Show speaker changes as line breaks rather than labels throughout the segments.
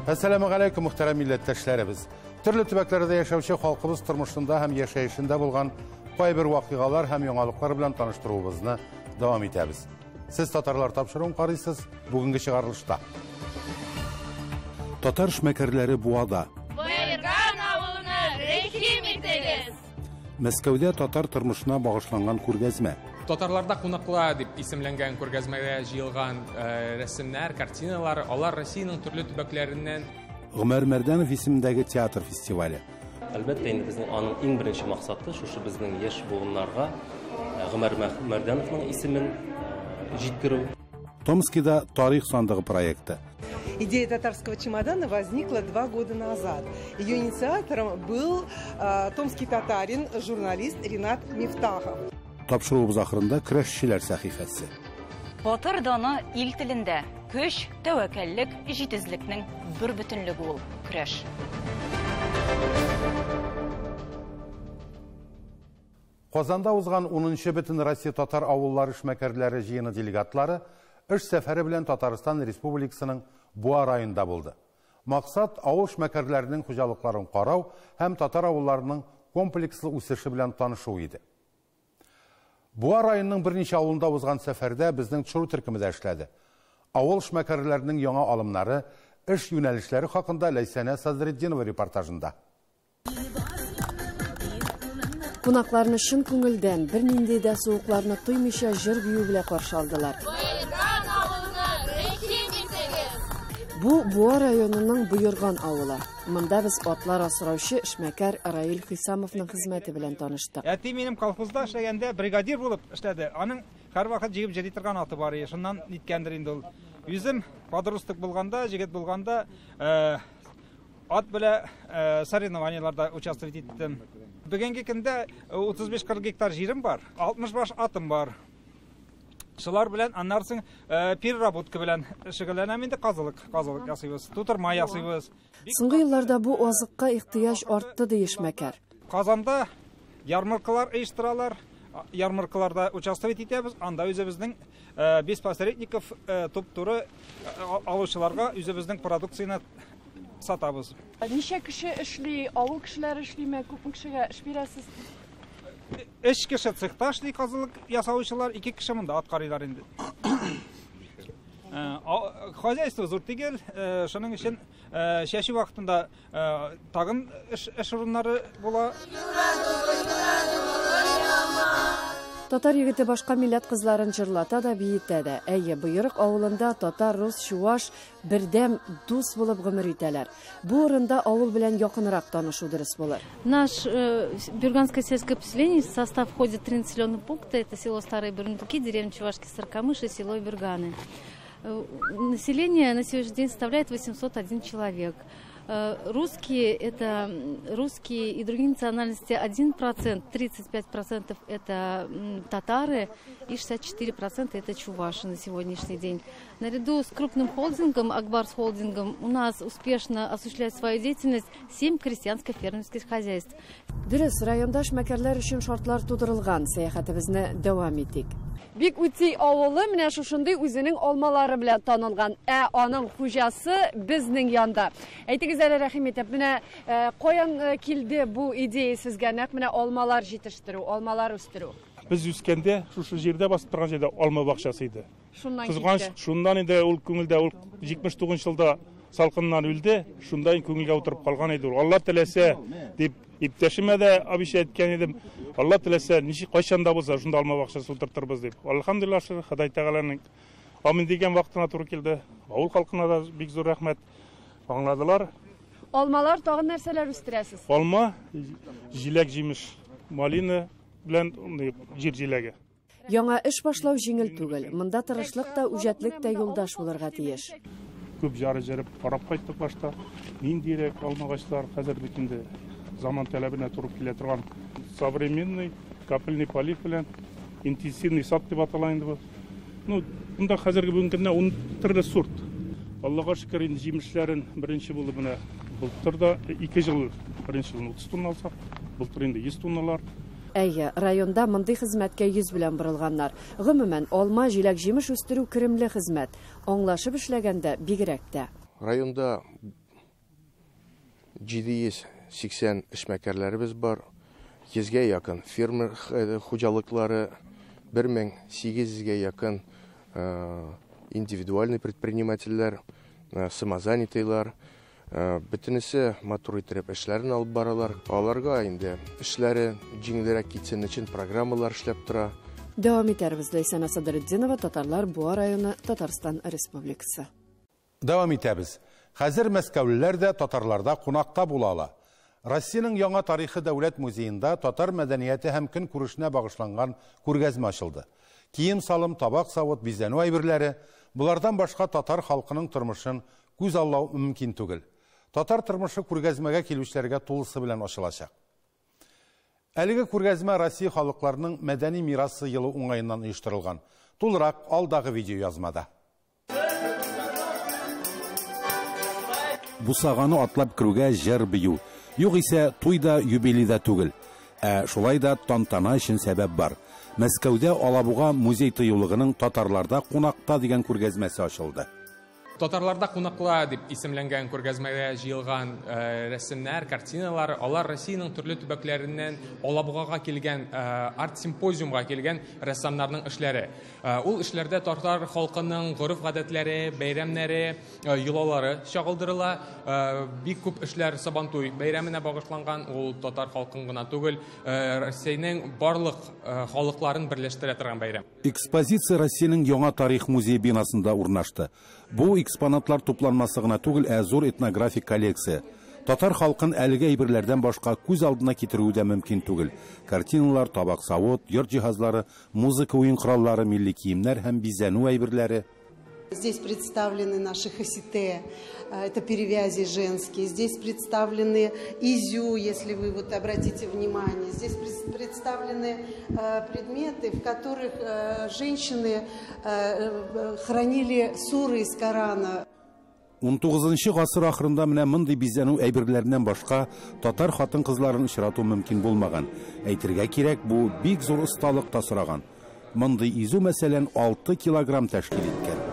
Әссәламү галәйкүм, мөхтәрәм милләттәшләребез. Төрле төбәкләрдә яшәүче халкыбыз тормышында һәм яшәешендә булган кайбер вакыйгалар һәм яңалыклар белән таныштыруыбызны дәвам итәбез. Сез татарлар тапшыруын карыйсыз бүгенге чыгарылышта. Татар эшмәкәрләре Буада.
Боерган авылына рәхим итегез!
Мәскәүдә татар тормышына багышланган күргәзмә.
Татарларда кунаклар дип исемләнгән күргәзмәгә җыелган рәсемнәр, картиналар, алар Россиянең төрле төбәкләреннән.
Гомәр Мәрдәнов исемендәге театр фестивале.
Әлбәттә, инде безнең аның иң беренче максаты шушы безнең яшь буыннарга Гомәр Мәрдәновның исемен җиткерү.
Томскида тарих сандыгы проекты.
Идея татарского чемодана возникла 2 года назад. Ее инициатором был томский татарин, журналист Ринат Мифтахов.
Тапшыруыбыз ахырында көрәшчеләр сәхифәсе.
Батыр даны ил телендә. Көч, тәвәккәллек, җитезлекнең бер бөтенлеге ул көрәш.
Казанда узган 10нчы бөтен Россия татар авыллары эшмәкәрләре җыены делегатлары эш сәфәре белән Татарстан Республикасының Буа районында булды. Максат авыл эшмәкәрләренең хуҗалыкларын карау һәм татар авылларының комплекслы үсеше белән танышу иде. Буа районының берничә авылында узган сәфәрдә безнең төшерү төркеме дә эшләде. Авыл эшмәкәрләренең яңа алымнары, эш юнәлешләре хакында Ләйсәнә Садретдинова репортажында.
Кунакларны чын күңелдән, бернинди дә суыкларны тоймыйча җыр бию белән каршы алдылар. Бу Буа районының Боерган авылы. Монда без атлар асраучы эшмәкәр Раил Хисамовның хезмәте белән таныштык.
Әти минем колхозда эшләгәндә бригадир булып эшләде. Аның һәрвакыт җигеп йөри торган аты бар иде. Шуннан ниткәндер инде ул. Үзем подросток булганда, җегет булганда, ат белән соревнованиеларда участвовать иттем. Бүгенге көндә 35-40 гектар җирем бар, 60 баш атым бар. Шулар белән аннан соң переработка белән шөгыльләнәм инде, казылык ясыйбыз, тутырма ясыйбыз.
Соңгы елларда бу азыкка ихтыяҗ артты, ди эшмәкәр.
Казанда ярмаркалар оештыралар, ярмаркаларда участвовать итәбез, анда үзебезнең без посредников туп-туры алучыларга үзебезнең продукцияне сатабыз.
Ничә кеше эшли, авыл кешеләре эшлиме, күпме кешегә эш бирәсез?
3 кеше цехта эшли, казылык ясаучылар, 2 кеше монда ат карыйлар инде. Хозяйство зур түгел, шуның өчен чәчү вакытында тагын эш урыннары була.
Татар егете башка милләт кызларын җырлата да, биетә дә. Әйе, Боерык авылында татар, рус, чуваш бердәм дус булып гомер итәләр. Бу урында авыл белән якынрак танышу дөрес булыр.
Наш Бюрганское сельское поселение в состав входит 3 населенных пункта. Это село Старые Бурундуки, деревня Чувашки Саркамыш и село Бюрганы. Население на сегодняшний день составляет 801 человек. Русские, это русские и другие национальности 1%, 35% это татары и 64% это чуваши на сегодняшний день. Наряду с крупным холдингом, Акбарс холдингом, у нас успешно осуществляет свою деятельность 7 крестьянско-фермерских хозяйств.
Дөрес, районда эшмәкәрләр өчен шартлар тудырылган. Сәяхәтебезне дәвам итик.
Бик үти авылы менә шушындый үзенең алмалары белән танылган. Ә аның хуҗасы безнең янда. Әйтегез әле, рәхим итеп, менә каян килде бу идея сезгә, нәкъ менә алмалар җитештерү, алмалар үстерү?
Без үскәндә шушы җирдә басып торган җирдә алма бакчасы иде.
Шуннан китте.
Шуннан инде ул күңелдә, ул 79 елда салкыннан үлде, шунда күңелгә утырып калган иде ул. Алла теләсә дип иптәшемә дә обещать иткән идем. Алла теләсә, ничек кайчан да булса шунда алма бакчасы утыртырбыз дип. Алхамдулиллаһ, Ходай Тәгаләнең амин дигән вакытына туры килде. Авыл халкына да бик зур рәхмәт. Аңладылар.
Алмалар тагын нәрсәләр үстерәсез?
Алма, җиләк җимеш, малина белән җир җиләге.
Яңа эш башлау җиңел түгел. Монда тырышлык та, үҗәтлек тә юлдаш булырга тиеш.
Күп җары җырып карап кайттык башта. Ниндирәк алмагачлар хәзер бит инде заман таләбенә туры килә торган современный капельный полив белән интенсивный сад дип атала инде бу. Ну, монда хәзерге бүгенге көндә 10 төрле сорт. Аллага шөкер, инде җимешләрен беренче булып менә былтыр да 2 ел беренче елны 30 тонна алсак, былтыр инде 100 тонналар.
Әйе, районда мондый хезмәткә йөз белән борылганнар. Гомумән, алма, җиләк-җимеш үстерү керемле хезмәт. Аңлашып эшләгәндә бигрәк тә.
Районда 780 эшмәкәрләребез бар, 100гә якын фермер хуҗалыклары, 1800гә якын индивидуальный предпринимательләр, самозанятыйлар, бөтенесе матур итеп эшләрен алып баралар. Аларга инде эшләре җиңелрәк китсен өчен программалар эшләп тора.
Дәвам итәрбез. Ләйсән Садретдинова, Татарлар, Буа районы, Татарстан Республикасы.
Дәвам итәбез. Хәзер мәскәүлеләр дә татарларда кунакта була ала. Россиянең яңа тарихы дәүләт музеенда татар мәдәнияте һәм көнкүрешенә багышланган күргәзмә ачылды. Кием-салым, табак-савыт, бизәнү әйберләре, болардан башка татар халкының тормышын күз аллау мөмкин түгел. Татар тормышы күргәзмәгә килүчеләргә тулысы белән ачылачак. Әлеге күргәзмә Россия халыкларының мәдәни мирасы елы уңаеннан оештырылган. Тулырак алдагы видеоязмада. Бусаганы атлап керүгә җыр бию. Югыйсә туй да, юбилей да түгел. Ә шулай да тантана өчен сәбәп бар. Мәскәүдә Алабуга музей тыюлыгының татарларда кунакта дигән күргәзмәсе ачылды.
Татарларда кунакла дип исемләнгән күргәзмәгә җыелган рәсемнәр, картиналар, алар Россиянең төрле төбәкләреннән Алабугага килгән арт-симпозиумга килгән рәссамнарның эшләре. Ул эшләрдә татар халкының гореф-гадәтләре, бәйрәмнәре, йолалары чагылдырыла. Бик күп эшләр Сабантуй бәйрәменә багышланган. Ул татар халкын гына түгел, Россиянең барлык халыкларын берләштерә торган бәйрәм.
Экспозиция Россиянең яңа тарих музее бинасында урнашты. Бу экспонатлар тупланмасы гына түгел, ә зур этнографик коллекция. Татар халкын әлеге әйберләрдән башка күз алдына китерүе дә мөмкин түгел. Картиналар, табак-савыт, йорт җиһазлары, музыка уен кораллары, милли киемнәр һәм бизәнү әйберләре.
Здесь представлены наши хасите, это перевязи женские. Здесь представлены изю, если вы вот обратите внимание. Здесь представлены предметы, в которых женщины хранили суры из Корана.
19 гасыр ахырында менә мондый бизәнү әйберләреннән башка татар хатын-кызларын очрату мөмкин булмаган. Әйтергә кирәк, бу бик зур осталык та сораган. Мондый изү, мәсәлән, 6 килограмм тәшкил иткән.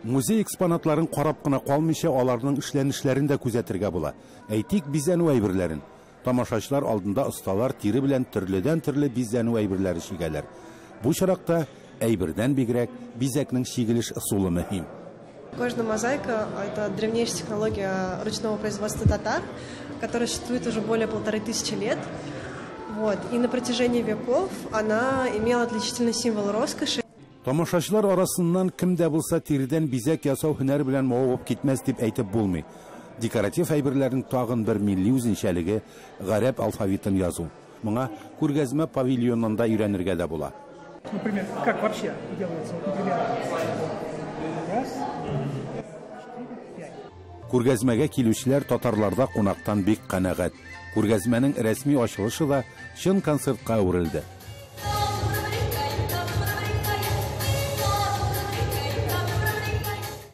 Музей экспонатларын карап кына калмыйча, аларның эшләнешләрен дә күзәтергә була. Әйтик, бизәнү әйберләрен. Тамашачылар алдында осталар тире белән төрледән-төрле бизәнү әйберләре чигәләр. Бу чаракта әйбердән бигрәк бизәкнең чигелеш ысулы мөһим.
Кожная мозаика – это древнейшая технология ручного производства татар, которая существует уже более 1500 лет. Вот. И на протяжении веков она имела отличительный символ роскоши.
Тамашачылар арасыннан кем дә булса тиредән бизәк ясау һөнәре белән мавыгып китмәс дип әйтеп булмый. Декоратив әйберләрнең тагын бер милли үзенчәлеге гарәп алфавитын язу. Моңа күргәзмә павильонында өйрәнергә дә була.
Например, как вообще делается? Например, раз, 4, 5.
Күргәзмәгә килүчеләр татарларда кунактан бик канәгать. Күргәзмәнең рәсми ачылышы да чын концертка әверелде.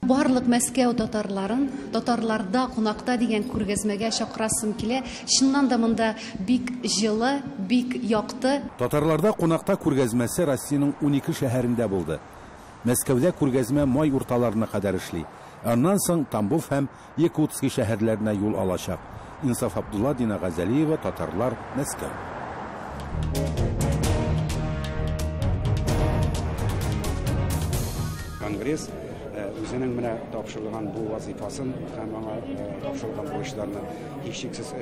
Барлык Мәскәү татарларын татарларда кунакта дигән күргәзмәгә чакырасым килә. Чыннан да монда бик җылы, бик якты.
Татарларда кунакта күргәзмәсе Россиянең 12 шәһәрендә булды. Мәскәүдә күргәзмә май урталарына кадәр эшли. Аннан соң Тамбов һәм Якутский шәһәрләренә юл алачак. Инсаф Абдулла, Дина Газалиева, Татарлар, Мәскәү.
Конгресс үзенең менә тапшырылган бу вазифасын һәм аңа тапшырылган бурычларны һичшиксез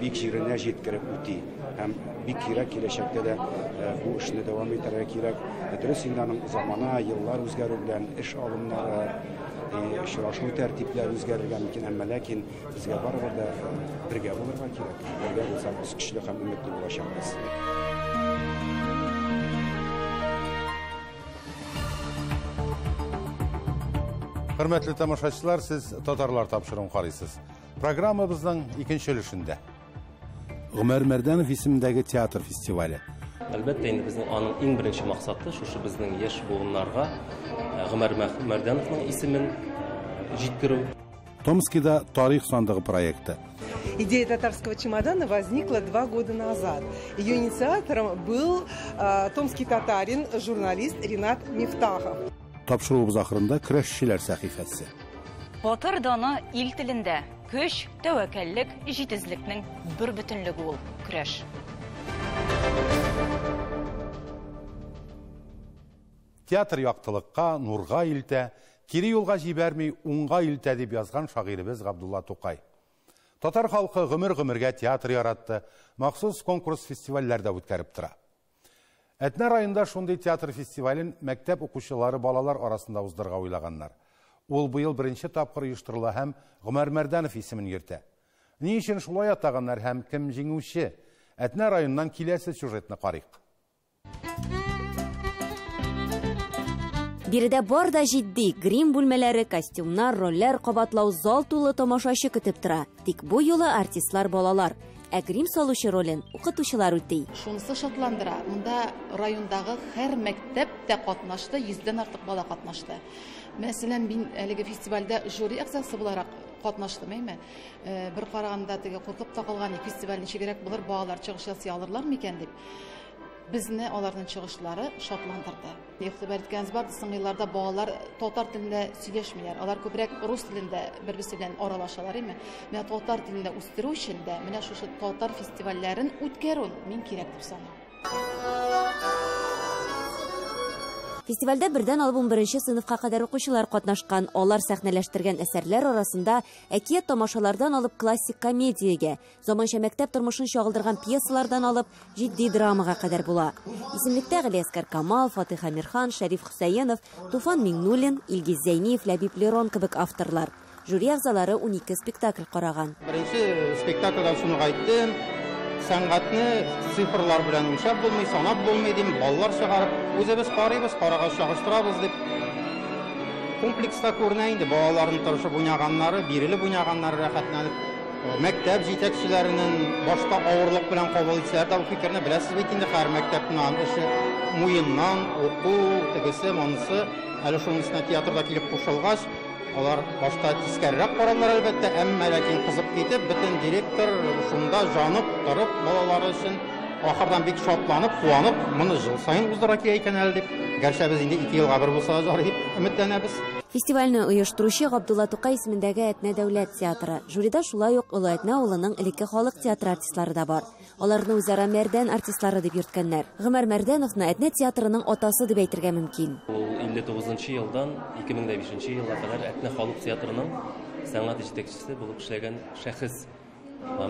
бик җиренә җиткереп үти. Һәм бик кирәк киләчәктә дә бу эшне дәвам итәргә кирәк. Дөрес инде аның замана, еллар үзгәрү белән эш алымнары, очрашу тәртипләре үзгәрергә мөмкин, әмма ләкин безгә барыбер дә бергә булырга кирәк. Бергә булсак без көчле һәм өметле булачакбыз.
Хөрмәтле тамашачылар, сез Татарлар тапшыруын карыйсыз. Программабызның икенче өлешендә Гомәр Мәрдәнов исемендәге театр фестивале.
Әлбәттә, инде безнең аның иң беренче максаты шушы безнең яшь буыннарга Гомәр Мәрдәновның исемен җиткерү.
Томскида тарих сандыгы проекты.
Идея татарского чемодана возникла 2 года назад. Ее инициатором был томский татарин, журналист Ринат Мифтахов.
Тапшыруыбыз ахырында көрәшчеләр сәхифәсе.
Батыр даны ил телендә. Көч, тәвәккәллек, җитезлекнең бер бөтенлеге ул көрәш.
Театр яктылыкка, нурга илтә, кире юлга җибәрми, уңга илтә дип язган шагыйребез Габдулла Тукай. Татар халкы гомер-гомергә театр яратты, махсус конкурс-фестивальләр дә үткәреп тора. Әтнә районында шундый театр фестивален мәктәп укучылары балалар арасында уздырырга уйлаганнар. Ул быел беренче тапкыр оештырыла һәм Гомәр Мәрдәнов исемен йөртә. Ни өчен шулай атаганнар һәм кем җиңүче? Әтнә районыннан киләсе сюжетны карыйк.
Биредә бар да җитди: грим бүлмәләре, костюмнар, рольләр кабатлау, зал тулы тамашачы көтеп тора. Тик бу юлы артистлар балалар, ә грим салучы ролен укытучылар үти.
Шунысы шатландыра, монда райондагы һәр мәктәп тә катнашты, 100дән артык бала катнашты. Мәсәлән, мин әлеге фестивальдә жюри әгъзасы буларак катнаштым, әйме? Бер караганда теге куркып та калган, фестиваль ничегрәк булыр, балалар чыгыш ясый алырлар микән дип. Безне аларның чыгышлары шатландырды. Игътибар иткәнегез бар, соңгы елларда балалар татар телендә сөйләшмиләр. Алар күбрәк рус телендә бер-берсе белән аралашалар, әйме? Менә татар телендә үстерү өчен дә менә шушы татар фестивальләрен үткәрү мин кирәк дип саныйм.
Фестивальдә бердән алып 11 сыйныфка кадәр укучылар катнашкан. Алар сәхнәләштергән әсәрләр арасында әкият тамашалардан алып классик комедиягә, заманча мәктәп тормышын чагылдырган пьесалардан алып җитди драмага кадәр була. Исемлектә Галиәсгар Камал, Фатих Әмирхан, Шәриф Хөсәенов, Туфан Миңнуллин, Илгиз Зәйниев, Ләбиб Лерон кебек авторлар. Жюри әгъзалары 12 спектакль караган.
Беренче спектакльдән шуны әйттем. Сәнгатьне цифрлар белән үлчәп булмый, санап булмый дим, баллар чыгарып, үзебез карыйбыз, карагач чагыштырабыз дип. Комплекста күренә инде балаларның тырышып уйнаганнары, бирелеп уйнаганнары, рәхәтләнеп. Мәктәп җитәкчеләренең башта авырлык белән кабул итсәләр дә бу фикерне беләсез бит инде, һәр мәктәпнең эше муеннан, уку, тегесе, монысы, әле шуның өстенә театрда килеп кушылгач, алар башта тискәрерәк карадылар әлбәттә, әмма ләкин кызып китеп, бөтен директор шунда жанып торып балалары өчен ахырдан бик шатланып, куанып, моны ел саен уздыра килә икән әле дип, гәрчә без инде 2 елга бер булса да жарый дип өметләнәбез.
Фестивальне оештыручы Габдулла Тукай исемендәге Әтнә дәүләт театры. Жюрида шулай ук Олы Әтнә авылының элекке халык театры артистлары да бар. Аларны үзара Мәрдән артистлары дип йөрткәннәр. Гомәр Мәрдәновны Әтнә театрының атасы дип әйтергә мөмкин.
Ул 59 елдан 2005 елга кадәр Әтнә халык театрының сәнгать җитәкчесе булып эшләгән шәхес.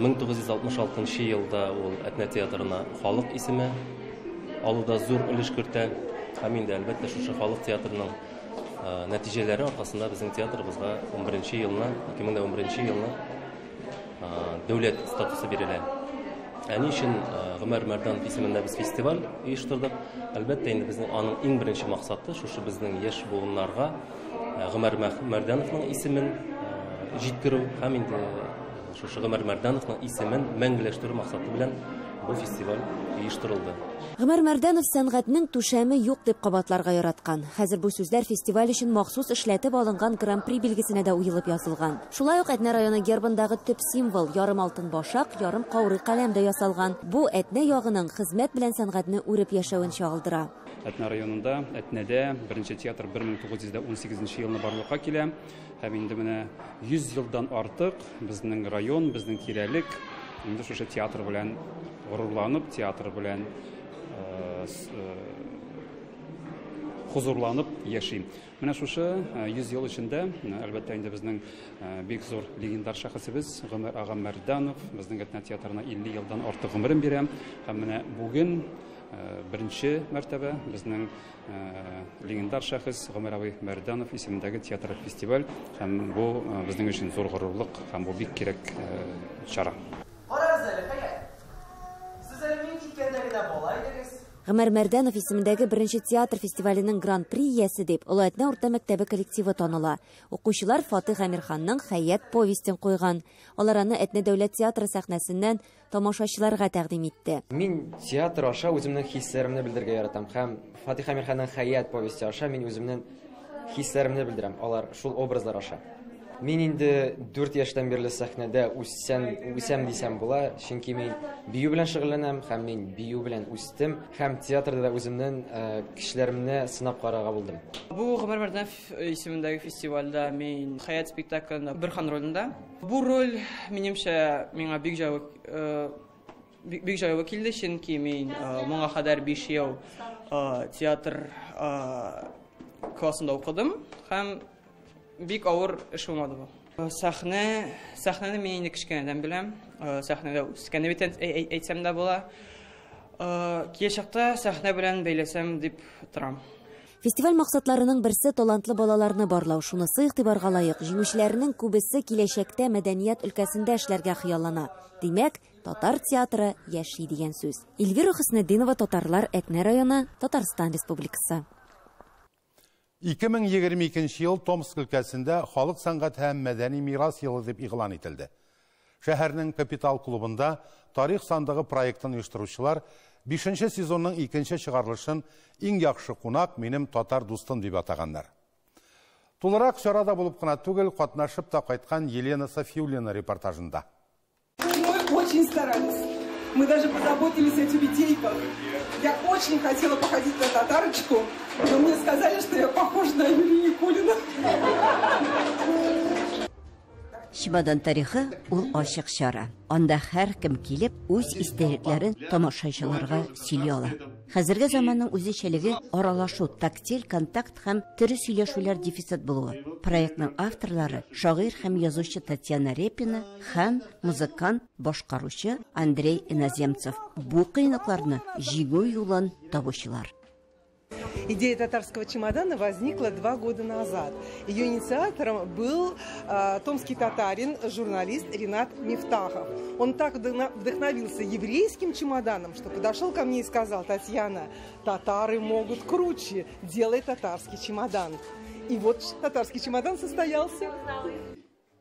1966 елда ул Әтнә театрына халык исеме алуда зур өлеш кертә. Һәм инде әлбәттә шушы халык театрының нәтиҗәләре аркасында безнең театрыбызга 11 елны, 2011 елны дәүләт статусы бирелә. Ә ни өчен Гомәр Мәрдәнов исемендә без фестиваль оештырдык? Әлбәттә инде безнең аның иң беренче максаты шушы безнең яшь буыннарга Гомәр Мәрдәновның исемен җиткерү һәм инде шушы Гомәр Мәрдәновның исемен мәңгеләштерү максаты белән бу фестиваль оештырылды.
Гомәр Мәрдәнов сәнгатьнең түшәме юк дип кабатларга яраткан. Хәзер бу сүзләр фестиваль өчен махсус эшләтеп алынган гран-при билгесенә дә уелып язылган. Шулай ук Әтнә районы гербындагы төп символ ярым алтын башак, ярым каурый каләм дә ясалган. Бу Әтнә ягының хезмәт белән сәнгатьне үреп яшәвен чагылдыра.
Әтнә районында, Әтнәдә беренче театр 1918 елны барлыкка килә. Һәм инде менә 100 елдан артык безнең район, безнең тирәлек инде шушы театр белән горурланып, театр белән хозурланып яши. Менә шушы 100 ел эчендә, әлбәттә инде безнең бик зур легендар шәхесебез Гомәр ага Мәрдәнов безнең Әтнә театрына 50 елдан артык гомерен бирә. Һәм менә бүген беренче мәртәбә безнең легендар шәхес Гомәр абый Мәрдәнов исемендәге театр фестиваль, һәм бу безнең өчен зур горурлык һәм бу бик кирәк чара.
Карагыз әле, Хәят. Сез әле мин киткәндә генә бала идегез.
Гомәр Мәрдәнов исемендәге беренче театр фестиваленең гран-при иясе дип Олы Әтнә урта мәктәбе коллективы таныла. Укучылар Фатих Әмирханның Хәят повестен куйган. Алар аны Әтнә дәүләт театры сәхнәсеннән тамашачыларга тәкъдим итте.
Мин театр аша үземнең хисләремне белдерергә яратам һәм Фатих Әмирханның Хәят повесте аша мин үземнең хисләремне белдерәм. Алар шул образлар аша. Мин инде 4 яшьтән бирле сәхнәдә үсәм дисәм була, чөнки мин бию белән шөгыльләнәм һәм мин бию белән үстем һәм театрда да үземнең көчләремне сынап карарга булдым.
Бу Гомәр Мәрданов исемендәге фестивальдә мин Хәят спектаклендә Бөрхан ролендә. Бу роль минемчә миңа бик җайлы килде, чөнки мин моңа кадәр 5 ел театр классында укыдым һәм бик авыр эш булмады бу. Сәхнәне мин инде кечкенәдән беләм. Сәхнәдә үскәнне бит әйтсәм дә була. Киләчәктә сәхнә белән бәйләсәм дип торам.
Фестиваль максатларының берсе талантлы балаларны барлау. Шунысы игътибарга лаек. Җиңүчеләрнең күбесе киләчәктә мәдәният өлкәсендә эшләргә хыяллана. Димәк, татар театры яши дигән сүз. Эльвира Хөснетдинова, Татарлар, Әтнә районы, Татарстан Республикасы.
2022 ел Томск өлкәсендә халык сәнгать һәм мәдәни мирас елы дип игълан ителде. Шәһәрнең Капитал клубында Тарих сандыгы проектын оештыручылар 5 сезонның 2 чыгарылышын иң яхшы кунак минем татар дустым дип атаганнар. Тулырак чарада булып кына түгел, катнашып та кайткан Елена Софиуллина репортажында.
Мы очень старались. Мы даже позаботились о тюбетейках. Я очень хотела походить на татарочку, но мне сказали, что я похожа на Юлию Никулина.
Чемодан тарихы ул ачык чара. Анда һәркем килеп үз истәлекләрен тамашачыларга сөйли ала. Хәзерге заманның үзенчәлеге аралашу, тактиль контакт һәм тере сөйләшүләр дефицит булуы. Проектның авторлары шагыйрь һәм язучы Татьяна Репина һәм музыкант, башкаручы Андрей Иноземцев. Бу кыенлыкларны җиңү юлын табучылар.
Идея татарского чемодана возникла 2 года назад. Ее инициатором был томский татарин, журналист Ринат Мифтахов. Он так вдохновился еврейским чемоданом, что подошел ко мне и сказал: «Татьяна, татары могут круче, делай татарский чемодан». И вот татарский чемодан состоялся.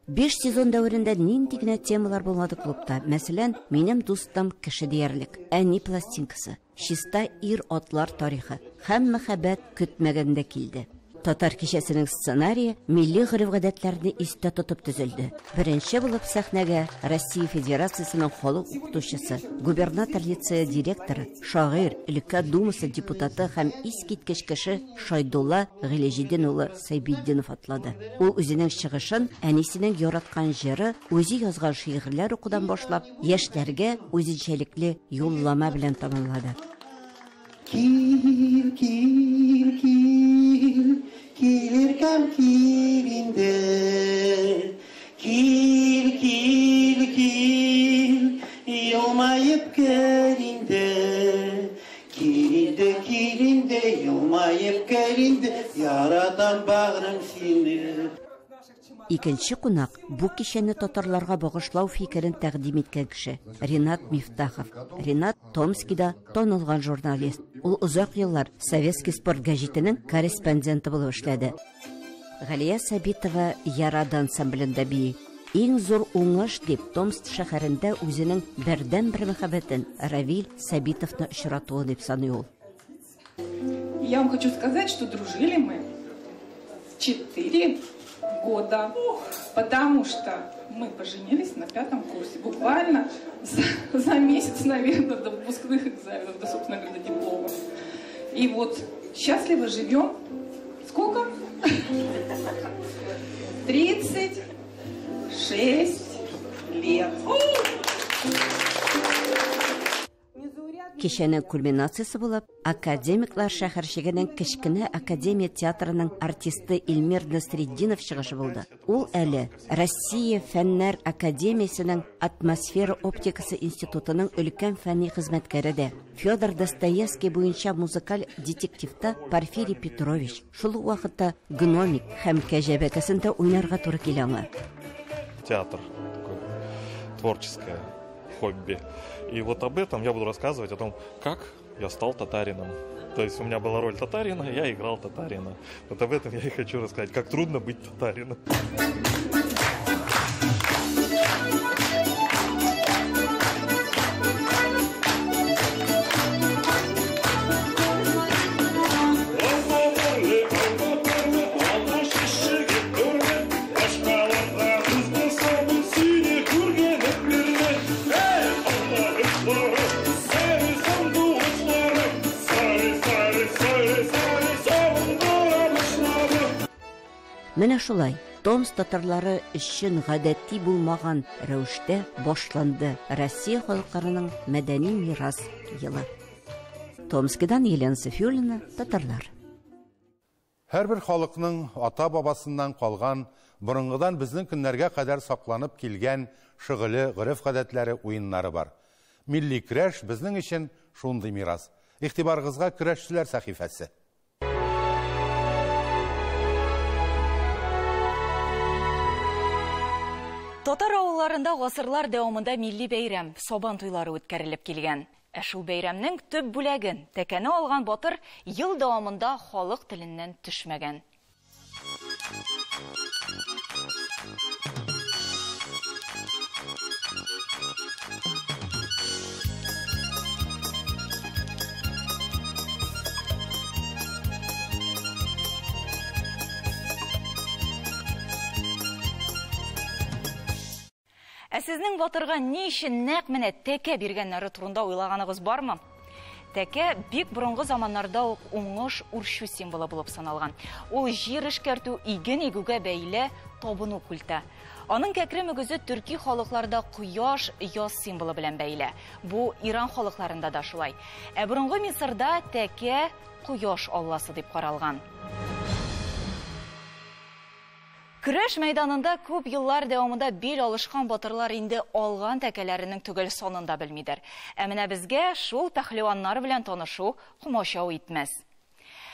5 сезон дәверендә нинди генә темалар булмады клубта. Мәсәлән, минем дустым кеше диярлек, әни пластинкасы, чиста ир-атлар тарихы һәм мәхәббәт көтмәгәндә килде. Татар кичәсенең сценарие милли гореф-гадәтләрне истә тотып төзелде. Беренче булып сәхнәгә Россия Федерациясенең халык укытучысы, губернатор лицея директоры, шагыйрь, өлкә думасы депутаты һәм искиткеч кеше Шайдулла Гыйләҗетдин улы Сәйбетдинов атлады. Ул үзенең чыгышын әнисенең яраткан җыры, үзе язган шигырьләр укудан башлап, яшьләргә үзенчәлекле юллама белән тәмамлады.
Кил, кил, кил, килеркәм кил инде. Кил, кил, кил, елмаеп кер инде. Кил инде, кил инде, елмаеп кер инде, яратам багрым сине.
Икенче кунак бу кичәне татарларга багышлау фикерен тәкъдим иткән кеше Ринат Мифтахов. Ринат Томскида танылган журналист. Ул озак еллар Советский спорт гәҗитенең корреспонденты булып эшләде. Галия Сабитова Ярада ансамблендә бии. Иң зур уңыш дип Томск шәһәрендә үзенең бердәнбер мәхәббәтен Равиль Сабитовны очратуы дип саный ул.
Я вам хочу сказать, что дружили мы 4 года, потому что мы поженились на 5 курсе, буквально за месяц, наверное, до выпускных экзаменов, до, собственно говоря, до диплома. И вот счастливо живем. Сколько? 36 лет.
Кичәнең кульминациясе булып, академиклар шәһәрчегенең кечкенә академия театрының артисты Эльмир Насретдинов чыгышы булды. Ул әле Россия Фәннәр академиясенең атмосфера оптикасы институтының өлкән фәнни хезмәткәре дә. Федор Достоевский буенча музыкаль детективта Порфирий Петрович, шул ук вакытта гномик һәм кәҗә бәкәсендә уйнарга туры килә аңа.
Театр такой, творческое хобби. И вот об этом я буду рассказывать, о том, как я стал татарином. То есть у меня была роль татарина, я играл татарина. Вот об этом я и хочу рассказать, как трудно быть татарином.
Менә шулай, Томск татарлары өчен гадәти булмаган рәвештә башланды Россия халыкларының мәдәни мирас елы. Томскидан Елена Софиуллина, Татарлар.
Һәрбер халыкның ата-бабасыннан калган, борынгыдан безнең көннәргә кадәр сакланып килгән шөгыле, гореф-гадәтләре, уеннары бар. Милли көрәш безнең өчен шундый мирас. Игътибарыгызга көрәшчеләр сәхифәсе.
Татар авылларында гасырлар дәвамында милли бәйрәм, Сабан туйлары үткәрелеп килгән. Ә шул бәйрәмнең төп бүләген, тәкәне алган батыр ел дәвамында халык теленнән төшмәгән. Ә сезнең батырга ни өчен нәкъ менә тәкә биргәннәре турында уйлаганыгыз бармы? Тәкә бик борынгы заманнарда ук уңыш, үрчү символы булып саналган. Ул җир эшкәртү, иген игүгә бәйле табыну культы. Аның кәкре мөгезе төрки халыкларда кояш, яз символы белән бәйле. Бу Иран халыкларында да шулай. Ә борынгы Мисырда тәкә кояш алласы дип каралган. Көрәш мәйданында күп еллар дәвамында бил алышкан батырлар инде алган тәкәләренең төгәл санын да белмидер. Ә менә безгә шул пәһлеваннар белән танышу комачау итмәс.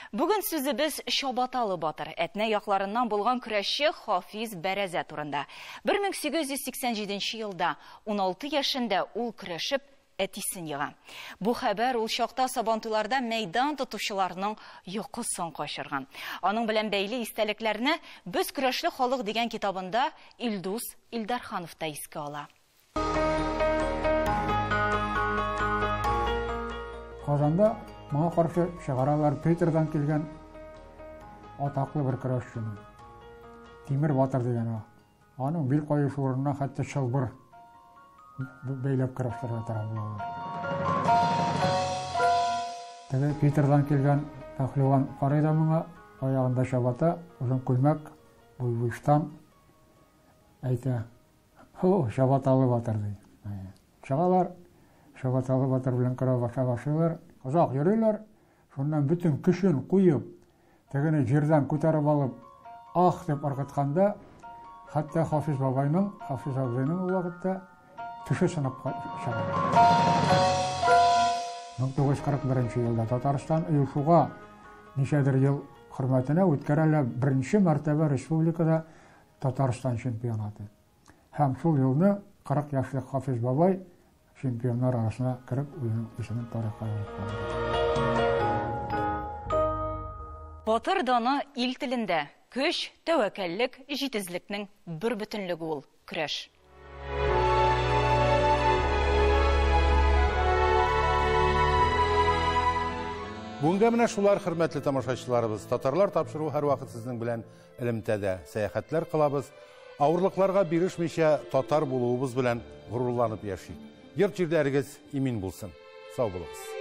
Бүген сүзебез Чабаталы батыр, Әтнә якларыннан булган көрәшче Хафиз Бәрәзә турында. 1887 елда, 16 яшендә ул көрәшеп әтисен ега. Бу хәбәр ул чакта Сабантуйларда мәйдан тотучыларның йокысын качырган. Аның белән бәйле истәлекләрне Без көрәшле халык дигән китабында Илдус Илдарханов та искә ала.
Казанда моңа каршы чыгаралар Питердан килгән атаклы бер көрәшчене. Тимер батыр дигән ул. Аның бил каешы урынына хәтта чылбыр бәйләп көрәштерергә тора булалар. Теге Питердан килгән пәһлеван карый да моңа, аягында чабата, озын күлмәк, буй-буй штан. Әйтә, Хо, чабаталы батыр, ди. Чыгалар, чабаталы батыр белән көрә баша башлыйлар. Озак йөриләр, шуннан бөтен көчен куеп, Тегене җирдән күтәреп алып, ах дип ыргытканда, хәтта Хафиз бабайның, Хафиз абзыйның ул вакытта теше сынып чыга. 1941 елда Татарстан оешуга ничәдер ел хөрмәтенә үткәрелә беренче мәртәбә республикада Татарстан чемпионаты. Һәм шул елны 40 яшьлек Хафиз бабай чемпионнар арасына кереп, үзенең исемен тарихка язып калдыра.
Батыр даны ил телендә, көч, тәвәккәллек, җитезлекнең бербөтенлеге ул, көрәш.
Бүгенгә менә шулар, хөрмәтле тамашачыларыбыз. Татарлар тапшыруы һәрвакыт сезнең белән элемтәдә. Сәяхәтләр кылабыз. Авырлыкларга бирешмичә татар булуыбыз белән горурланып яшик. Йорт-җирләрегез имин булсын. Сау булыгыз.